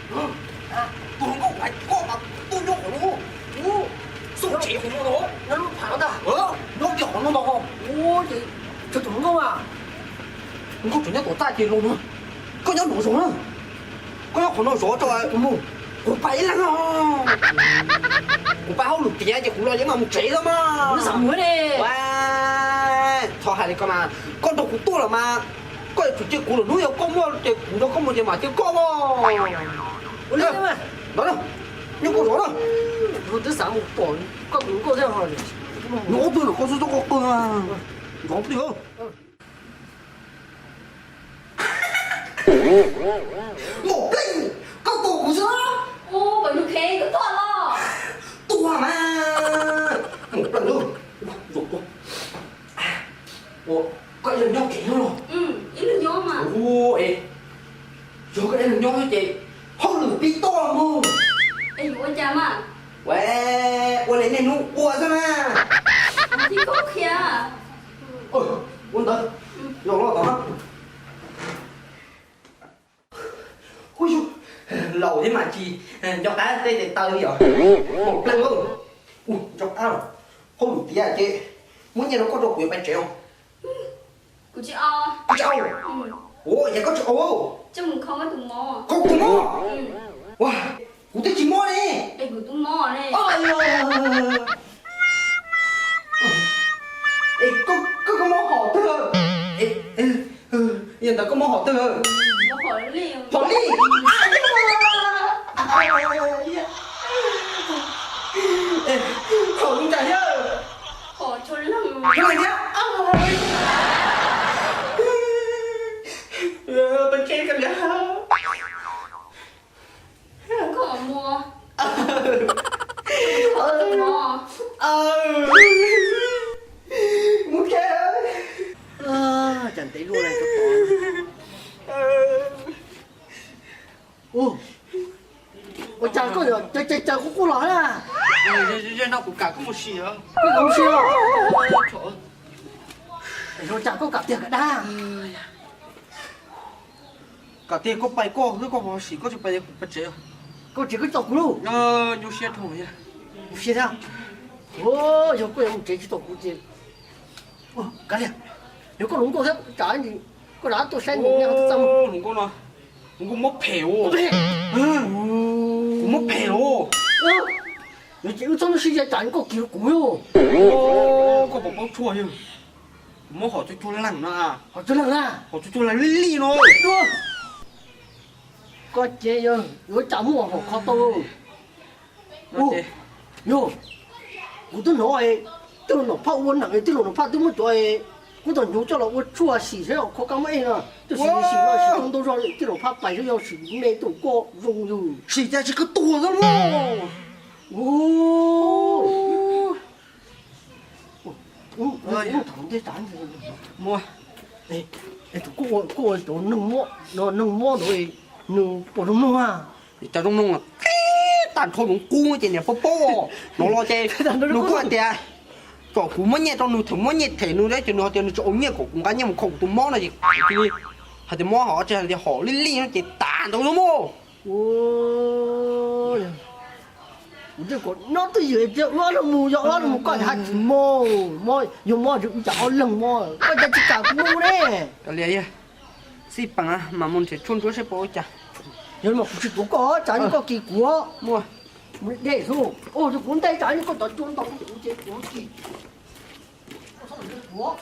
Tus hluas nkauj uas koj mas tuaj nyob qhov no, xauj tsev qhov no los, nyob lub phav ntag, nyob kiag qhov no mas ho. Ua ces tsawg tus hluas nkauj a? Hluas nkauj tseem nyob tom txaj ces los no, koj nyob no zov na, koj nyob qhov no zov tso, kuv pais ib leeg no, kuv pais hauj lwm tiav ces kuv los yeej mam mus tsev xwb mas. Xav mus ne. Txhob hais li ko mas, koj nrog kuv tuaj los mas, koj yuav tsum cia kuv lwm hnub yog koj muaj ces kuv nrog koj mus ces mam cia koj los. Ua li mas. Nyob koj zov na. Twb xav mus pom koj tus hluas nkauj thiab. Nyob twg los koj xub txob koj qw, zov twg. Maum Pleej, koj tos kuv xwb. Ua, koj tuaj los? Tuaj mas. Maum Pleej, zoo tuaj. Ua, koj ib leeg nyob tsev no los? Ua, es yog koj ib leeg nyob ces hauj lwm pib toj mog. Es yuav ua cas mas? Ua, ua li nej hnub ua xwb na. Ua ntawd, zoo los tod. Hu yug, laus thiab mas tsis nco qab tej tes taw li os. Maum Pleej, ua nco qab los, hauj lwm tiav ces muab nyiaj rau koj rau kuv yuav pais tsev os. Kuv tsis au. Kuv tsis au. Ua, yog koj tsis au, kho kuv tus mob. Ua, kuv twb tsis mob li. Es koj, koj mob hom twg? Yog ntawd koj mob hom twg? Hom li. Hom zoo cas thiab? Hom tshua leeg thiab. Pab tsev koj liam. Koj mus. Mus thiab. Cas ntev luaj li. Ua cas koj caws caws quaj quaj los na? Zaum no kuv kam koj mus sim os. Koj kam mus sim os? Ua cas koj kam tiag kam dag? Kom tias koj pais koj, koj pais sim, koj tsis pais kuv pais tsev. Koj tsev koj tsis tos kuv lauj? Nyuaj siab dhau. Nyuaj siab thiab. Yog koj yuav mus tsev tsis tos kuv ces, kav liam, yog koj hluas nkauj thiab tsam koj rov tuaj saib ne. Hluas nkauj no, hluas nkauj mob phem os. Kuv mob phem los. Yog ces wb txhob sib zog tsam koj kiag kuv yog. Koj puas paub tshuaj yog? Kuv mob hom tsuag tsuag leeg no. Hom tsuag leeg na? Hom tsuag tsuag leeg li li no. Koj ces yog yuav tsam muaj hom kho tau. Yog, kuv twb hnov tej laus nom phaj ua neeg, tej laus nom phaj twb muab cov kub tog hnyuv coj los ua tshuaj sim saib kho kab mob ej no. Tab sis sim no sim tau ntau zog, tej laus phaj pais xwb, yog sim me tej koj zoo yus. Sim cas tsis kawg tuag xwb lauj. Tus koj ua cov neeg mob ntawd nws puas zoo mloog a? Cas zoo mloog qib tag nrho, nws qub ces niam paub paub no los ces nws kuj hais tias kom kuv muab nyiaj rau nws, thaum muab nyiaj them nws ces nws hais tias nws tsis ua nyiaj kom kuv nqa nyiaj mus kho kuv tus mob no ces kuv cia li hais tias mob hom tsis hais tias hom li li no ces tas ntawd xwb mog. Kuv twb kom nyob twj ywm tias ua no mus, yog ua no mus koj hais tsis mob, mob yog mob tsis ua cas ob leeg mob, koj cas tsis kam kuv mus ne. Kav liam, xij peem mam mus nrhiav tshuaj ntsuab seb puas ua cas. Yog mas kuv tsis tuav koj, tsam koj kis kuv. Mus dej xwb, yog kuv ntej tsam koj cov cua ntau kuv ces kuv kis. Koj txhob mus kuv.